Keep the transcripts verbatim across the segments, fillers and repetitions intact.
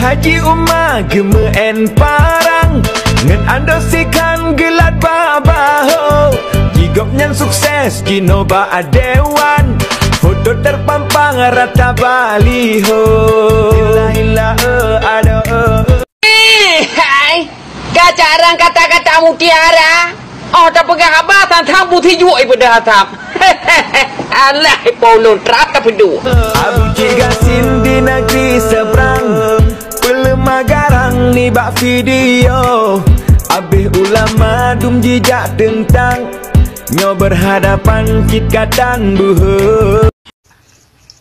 Haji Uma geumeu'en parang, ngon Ando Sikhan geulat bak bahô. Jigobnyan sukses jinoe bak dewan, foto terpampang rata baliho. Ila, ila, eh, adoe, eh. Eh, hai, ka carang kata-kata mutiara. Oh, tapeugah haba tantang putih juek ipeugah asam. Alah, Paulun, trap tapeuduek. Abu Cik Gasin di negeri seberang, peuleumah garang nibak video. Abéh ulama dum jijak teuntang, nyoe berhadapan cit katan beuhe.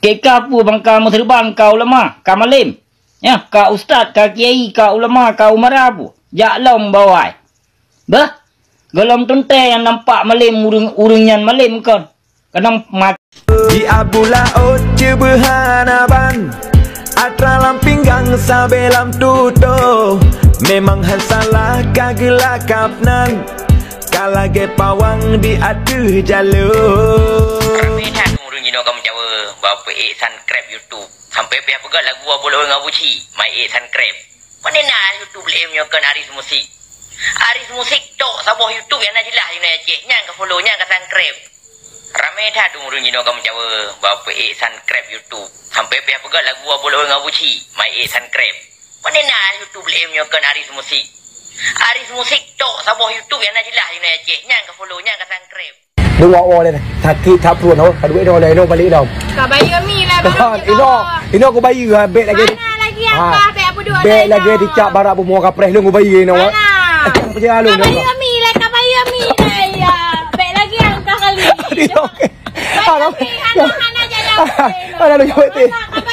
Keka peue bangka meuseureuban ka ulama, ka malém? Nyan, ka ustaz, ka kiai, ka ulama, ka umara peue? Jak lom bawai. Beuh, gohlom teuntée nyang nampak malém ureuëng, ureuëng nyan malém kon. Keunong mat- Di Abu Laôt ceubeuhana ban, atra lam pinggang sabé lam tutoe. Memang hán salah ka geulakab nan, ka lagée pawang di ateueh jalô. Ramé that ureuëng jinoe ka meujaweue bak peuék subscribe YouTube. Sampoe pih peugah lagu Abu Laôt ngon Abu Cik, mai ék subscribe. Pane na YouTube lé nyoe kon Aris Musik. Aris Musik tok saboh YouTube nyang na jeulaih di Aceh. Nyan ka follow, nyan ka subscribe. Ramé that ureuëng jinoe ka meujaweue bak peuék subscribe YouTube. Sampoe pih peugah lagu Abu Laôt ngon Abu Cik, mai ék subscribe. Pane na YouTube lé nyoe kon Aris Musik. Aris Musik tok saboh YouTube nyang na jeulaih di Aceh. Nyan ka follow, nyan ka subscribe. Deungoe woe lé, sakét that pruet, oh, ka duek inoe lé, inoe balik dah. Ka bayeue mi lah, baru Kon, cit inoe, bawa. Inoe ku bayeue, ha, bèk lagèe. Mana lagi apa, bèk apa dua bèk lagi dah. Dicak barak bumoe kapreh lôn ku bayeue inoe. Mana? Percaya lôn. Ka bayeue mi lah, ka bayeue mi lah, ya. Bèk lagi angkah kali. Inoe. Bayeue mi, hana, hana jadi apa. Hana lôn jaweueb teh. Mana ka